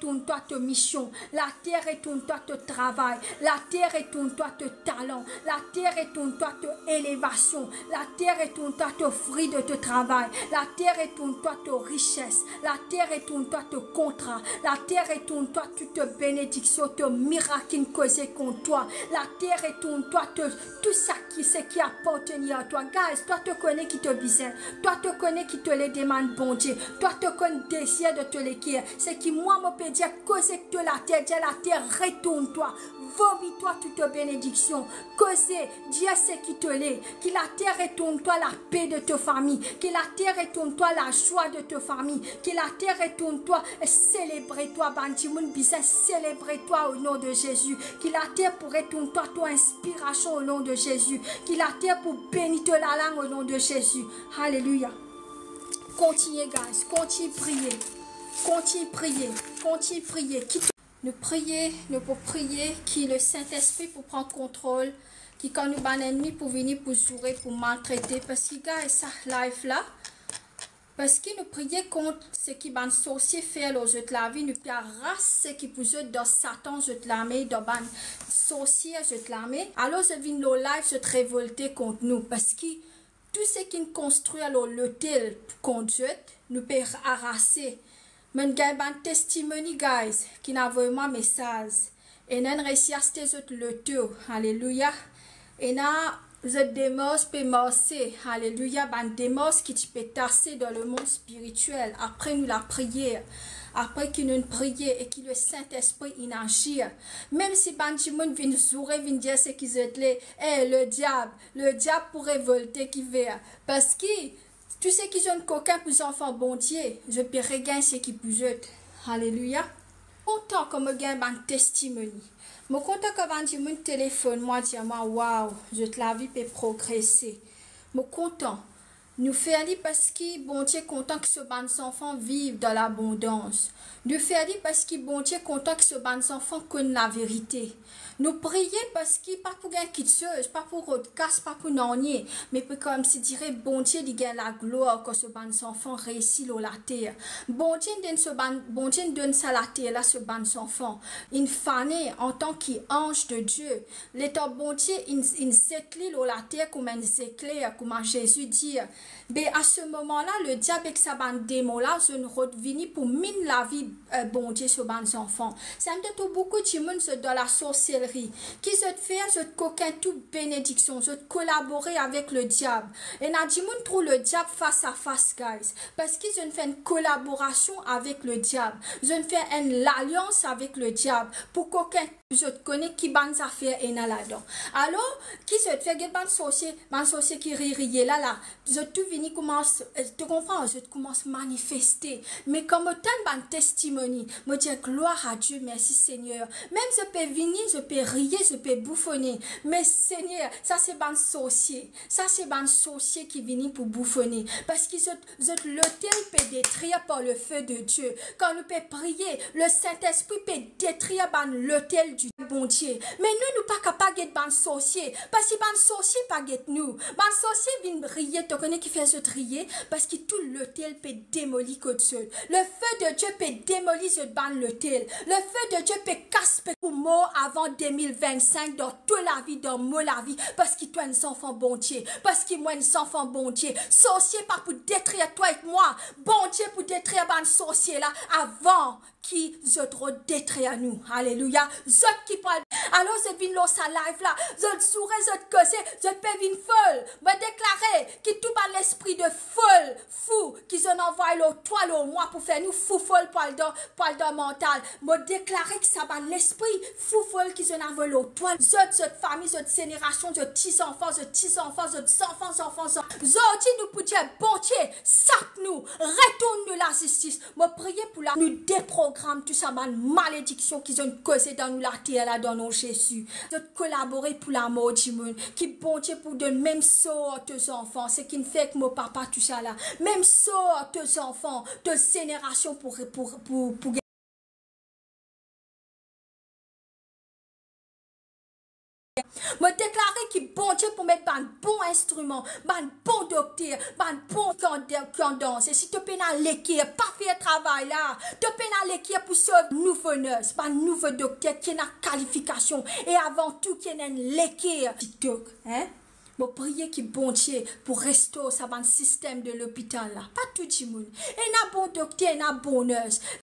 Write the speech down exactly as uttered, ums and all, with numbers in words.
retourne toi to mision. La terre retourne toi to travay. La terre retourne toi to talan. La terre retourne toi to elevasion. La terre retourne toi to fri de to travay. La terre retourne toi to rises. La terre retourne toi to kontra. La terre retourne toi tou to benediksion, to mirak ki'nn koze kont twa. La terre retourne toi to tou seki, seki apartenir a twa. Guys, twa to kone ki to bizin. Twa to kone ki to le demann Bondie. Twa to konn dezir de to leker. Seki mwa mo pe dir, koze ek to later, dir later, retourne toi. Vomi twa tou to benediksion. Koze, dir seki to le. Ki later retourne toi lape de to fami. Ki later retourne toi lazwa de to fami. Ki later retourne toi, selebre twa. Bann dimoun bizin selebre twa o non de Zezi. Ki later pou retourne twa to inspirasion o non de Zezi. Ki later pou beni to lalang o non de Zezi. Aleluya. Kontigne, guys. Kontigne priye. Kontigne priye. Kontigne priye. Ki nou priye, nou pou priye ki Lesentespri pou pran kontrol, ki kan nou bann ennmi pou vini pou zoure, pou maltrete, parski, guys, sa life la, parski nou priye kont seki bann sorsie fer lor zot lavi, nou pe aras seki pou zot dan Satan zot lame, dan bann sorsie zot lame. Alor zot vinn lor live, zot revolte kont nou, parski tou seki'nn konstrir lor lotel kont zot, nou pe arase. Mo'nn gagn bann testimony, guys, ki'nn avoy mwa mesaz. Ena inn resi aste zot loto, aleluya. Ena zot demars pe marse, aleluya. Bann demars ki ti pe tase dan lemond spiritiel, apre nou lapriyer, apre ki nou'nn priye e ki Lesentespri inn azir. Mem si bann dimoun vinn zoure, vinn dir seki zot le, e, lediab, lediab pou revolte ki ver, parski tou seki zot kokin pou zanfan Bondie, zot pe regagn seki pou zot. Aleluya. Kontan kan mo gagn bann testimony. Mo kontan kan bann dimoun telefonn mwa, dir mwa, "Waw, zot lavi pe progrese." Mo kontan. Nou fer li parski Bondie kontan ki so bann zanfan viv dan labondans. Nou fer li parski Bondie kontan ki so bann zanfan konn laverite. Nou priye parski pa pou gagn kiksoz, pa pou rod kas, pa pou nanye, me pou koumsidire Bondie li gagn laglwar kan so bann zanfan reysi lor later. Bondie inn donn so bann, Bondie inn donn sa later la so bann zanfan. Inn fane antan ki anz de Die. Letan Bondie inn, inn zet li lor later kouma enn zekler, kouma Zezi dir, Be a se moman la, lediab ek sa bann demon la, zot inn rod vini pou min lavi, eh, Bondie so bann zanfan. Samem to trouv boukou dimoun zot dan lasorselri. Ki zot fer, zot kokin tou benediksion, zot kolabore avek lediab. Ena dimoun trouv lediab fas a fas, guys, parski zot inn fer enn kolaborasion avek lediab. Zot inn fer enn lalians avek lediab pou kokin zot kone ki bann zafer ena ladan. Alor, ki zot fer, get bann sorsie, bann sorsie ki riye la la, zot tou vini koumans, eh, to konpran, zot koumans manifeste. Me kan mo tann bann testimony, mo dir, "Gloire à Dieu, merci Seigneur." Mem zot pe vini, zot pe riye, zot pe boufone. Me Segner, sa se bann sorsie. Sa se bann sorsie ki vini pou boufone. Parski zot, zot lotel pe detrir par le feu de Dieu. Kan nou pe priye, Lesentespri pe detrir bann lotel di Bondie. Me nou, nou pa kapav get bann sorsie, parski bann sorsie pa get nou. Bann sorsie vinn riye, to kone ki fer zot riye? Parski tou lotel pe demoli kot zot. Le feu de Dieu pe demoli zot bann lotel. Le feu de Dieu pe kas, pe pou mor avan de mil vinn-sink dan to lavi, dan mo lavi, parski to enn zanfan Bondie, parski mwa enn zanfan Bondie. Sorsie pa pou detrir twa ek mwa. Bondie pou detrir bann sorsie la avan ki zot rod detrir nou. Aleluya. Zot ki pral, alor zot vinn lor sa live la, zot zoure, zot koze, zot pe vinn fol. Mo deklare ki tou bann lespri de fol, fou, ki zot inn anvway lor twa, lor mwa pou fer nou fou fol, pou al dan, pou al dan mantal. Mo deklare ki sa bann lespri fou fol ki zot inn avoy lor twa, zot, zot fami, zot zenerasion, zot ti zanfan, zot ti zanfan, zot zanfan, zanfan, zanfan. Zordi nou pou dir, Bondie, sap nou, retourn nou lazistis. Mo priye pou la, nou deprogram tou sa bann malediksion ki zot inn koze dan nou later la, dan non Zezi. Zot kolabore pou lamor dimoun. Ki Bondie pou donn mem sor to zanfan, seki inn fer ek mo papa, tou sa la. Mem sor to zanfan, to zenerasion pou, pou, pou, pou Mo deklare ki Bondie pou met bann bon instriman, bann bon dokter, bann bon kan-, kan danse. Si to pena leker, pa fer travay la. To pena leker pou sov nouvo nurse, bann nouvo dokter ki ena kalifikasion e avan tou ki ena enn leker. TikTok, hein? Mo priye ki Bondie pou restor sa bann sistem de lopital la. Pa tou dimoun. Ena bon dokter, ena bon nurse.